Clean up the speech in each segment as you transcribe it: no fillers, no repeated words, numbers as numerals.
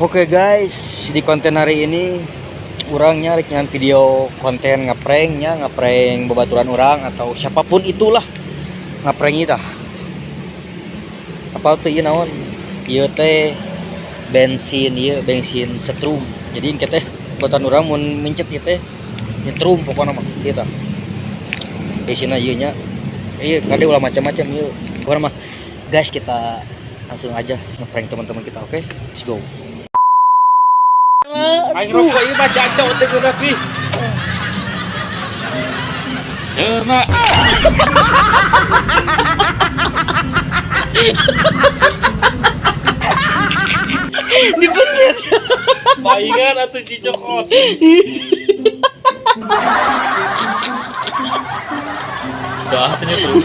Oke guys, di konten hari ini urangnya rek nyian video konten ngeprank-nya, ngeprank babaturan urang atau siapapun itulah ngeprank ieu tah. Apal teu ieu naon? Ieu teh bensin, ieu bensin setrum. Jadi engke teh babaturan urang mun mincet ieu teh nyetrum pokona mah ieu tah. Bensinna ieu nya. Ieu kade ulah macam-macam ieu. Pokona mah guys, kita langsung aja ngeprank teman-teman kita, oke? Let's go. Aing rokok ieu mah jacok teh budak ih. Seuna. Dipencet. Paingan atuh cicokot. Dah teh nyetrum.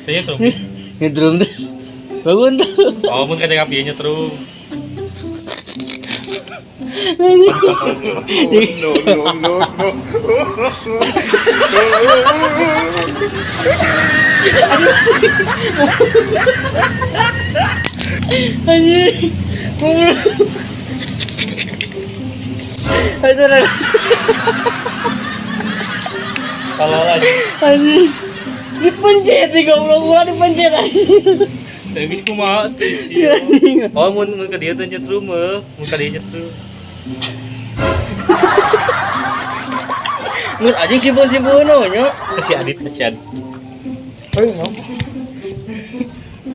Teh nyetrum. Ngedrum tuh. Bangun tuh. Oh, mun kacang api nyetrum. No, no, no, no. Anjing. Aduh. Kalau lagi Anjing. Dipencet sih goblok, ulah dipencet anjing. teh geus kumaha teh sih. Oh, mun mun ka dieu teh nyetrum heuh, mun ka dieu nyetrum. Mun anjing simpul-simpul no nya. Kasih Adit, kasih Adit. Ayo no.